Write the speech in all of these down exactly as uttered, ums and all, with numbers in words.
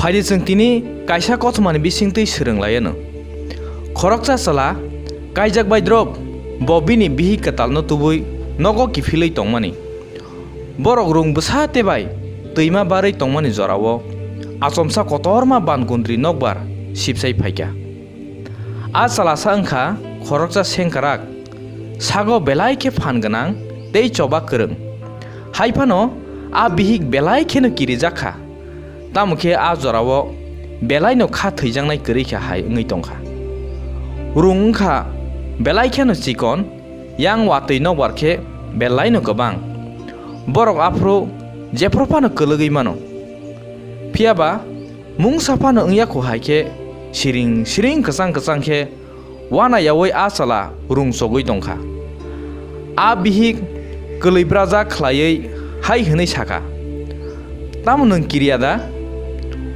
Phaidi chwng tini kaisa kothomani bisingtwi swrwng lai anw. Khoroksa chwla kaijak bai drop bo bini bihik kwtalno tubui nogo kiphilwi tongmani. Borok rung bwsa tei bai twima barwi tongmani jorao achomsa kotorma bankundri nokbar sibsai phaikha. A chwlasa wngkha khoroksa sengkrak, sago belai khe phan gwnang tei choba kwrwng. Hai phano a bihik belai kheno kirijak kha. Tamo khe a jorao belaino kha thwijaknai kwrwi kha hai wngwi tongkha. Rung wngkha belai kheno chikon, yang watwi nokbar khe belaino kwbang. Borok aphuru jephru phano kwlwgwi mano. Phiya ba mungsa phano wngya kho hai khe siring siring kwchang kwchang khe wana yaui a chwla rung chogwi tongkha. A bihik kwlwi brajak khlaiwi hai hwnwi sakha, "Tamo nwng kiriya da?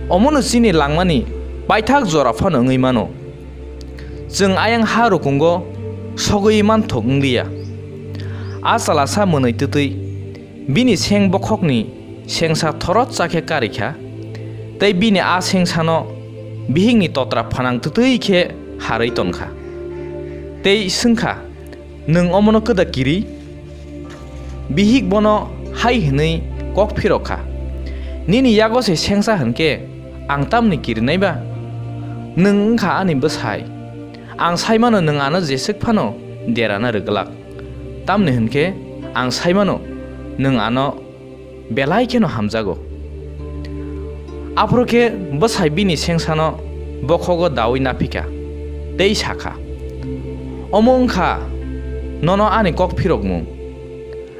Omono chini langmani paithak jora phano wngwi mano. Chwng ayang ha rukungo sogwi manthok wngliya." A chwlasa mwnwi twtwi bini seng bokhokni sengsa thorot cha khe karikha, tei bini a sengsano bihikni totra phanang twtwi khe harwi tonkha, tei swngkha, "Nwng omono kwda kiri?" Bihik bono hai hwnwi kok phirok kha, "Nini yago se sengsa hwn khe ang tamni kirinai ba? Nwng wngkha ani bwsai. Ang sai mano nwng ano jeswk phano derana rwglak, tamni hwn khe ang sai mano nwng ano belai kheno hamjago." Aphuru khe bwsai bini sengsano bokhogo daui naphikha tei sakha, "Omo wngkha nono ani kok phirokmung.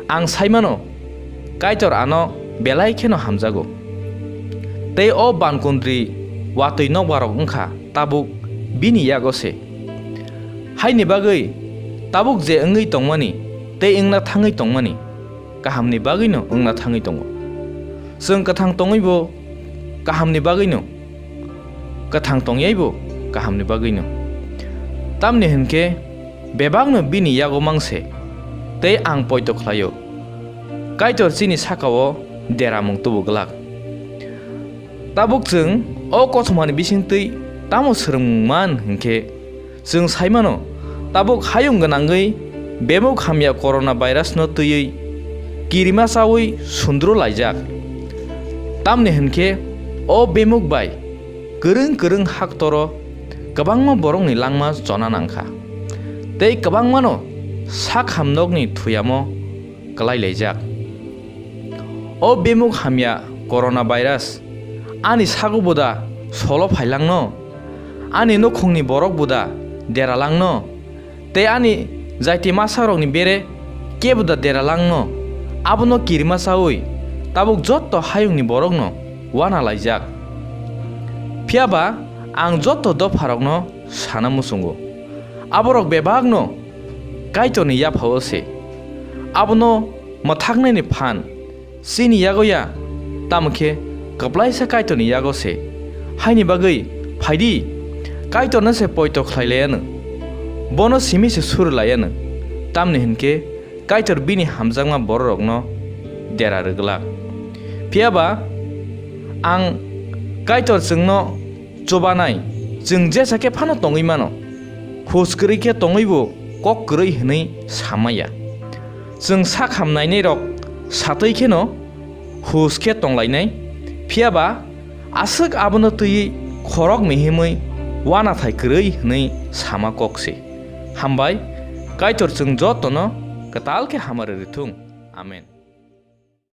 Ang sai mano Kaitor ano belai kheno hamjago. Tei o bankundri watwi nokbarok wngkha tabuk bini yago se. Haini bagwi tabuk je wngwi tongmani tei wngna thangwi tongmani kahamni bagwino wngna thangwi tongo. Chwng kwthang tongwibo kahamni bagwino, kwthang tongyaibo kahamni bagwino. Tamni hwn khe bebakno bini yago mang se, tei ang poito khlaio, Kaitor chini saka-o deramung tubu glak." Tabuk chwng o kothomani bisingtwi tamo swrwngmung man hwn khe, chwng sai mano, tabuk hayung gwnangwi bemuk hamya corona virus no twiwi kirima chaui sundru laijak. Tamni hwn khe o bemuk bai kwrwng kwrwng haktoro kwbangma borokni langma chona nangkha, tei kwbangmano sak hamnokni thuyamo kwlai laijak. O bemuk hamya corona virus ani sago boda solo phailangno, ani nukhungni borok boda deralangno, tei ani jaiti masarokni bere kebo da deralangno, abono kirima chaui tabuk jotto hayungni borokno wana laijak. Phiya ba ang jotto dopharokno sana muchungo, aborok bebakno Kaitorni yapha-o se. Abono mwthaknaini phan chini yago ya, tamo khe kwplaisa Kaitorni yago se. Haini bagwi phai di, Kaitorno se poito khlai lai anw, bono simi se suri lai anw, tamni hwn khe Kaitor bini hamjakma bororokno dera rw glak. Phiya ba ang Kaitor chwngno chubanai, chwng jesa khe phano tongwi mano. Hus kwrwi khe tongwibo kok kwrwi hwnwi sama ya. Chwng sak ham nainairok satwi kheno hus khe tonglainai, phiya ba aswk abono twiwi khorok mihimwi uanathai kwrwi hwnwi sama kok se. Hambai, Kaitor chwng jotono kwtal khe hamari rwthung. Amen.